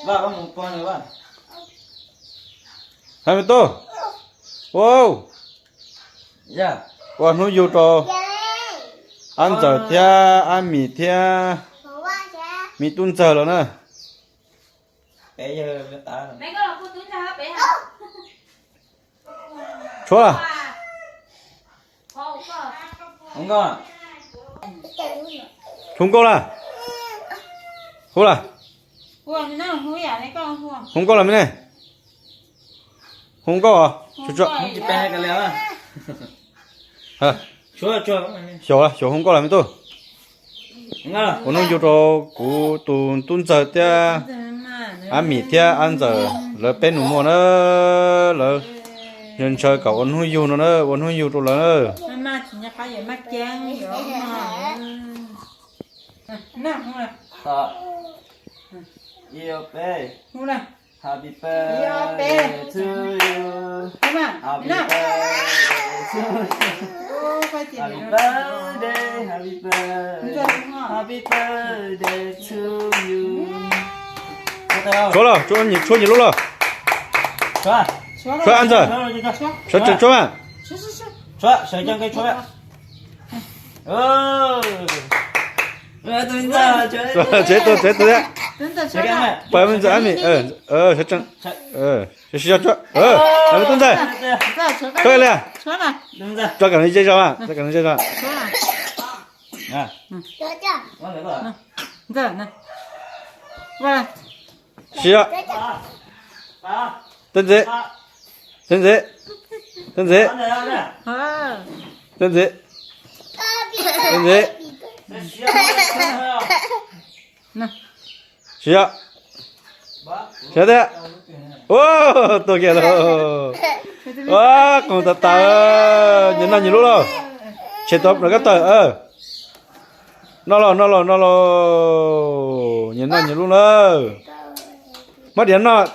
Vaj, koj mus pog nws vaj. Hais me tub, ua, ua hnub yug rau Ab Ntxawm thiab Ab Mis thiab me tub ntxawg los na. Tshuav lawm. Hu nkauj lawm. Hu nkauj lawm. Hu nkauj lawm me ne. Hu nkauj os. Xyaum, xyaum hu nkauj lawm me tub. Ua hnub yug rau kuv tus tub ntxawg thiab Ab Mis thiab Ab Ntxawm lawv peb nus muag na. Lawv ntshaw ntshaw kom ua hnub yug no na, ua hnub yug rau lawv na. Tshuav lawm, tshuav nyias lub lawm. Tshuav Ab Ntxawm, sawv tsees tshuav mas. Tsev tus, tsev tus thiab. Pab me ntxawg Ab Mis, sawv tsees. Sib zog tshuav, me tub ntxawg. Tshuav li, tso kom nws ze zog mas, tso kom nws ze zog. Sib zog. Tej ntxiv, tej ntxiv, tej ntxiv, tej ntxiv, tej ntxiv. Sib zog. Sib zog tiag. Ua, tuag kiag lauj. Ua, qoos tas tas. Nyias noj nyias lub lauj. Tshem tau rov qab tawm. Noj lauj, noj lauj, noj lauj. Nyias noj nyias lub lawm. Muab diav noj.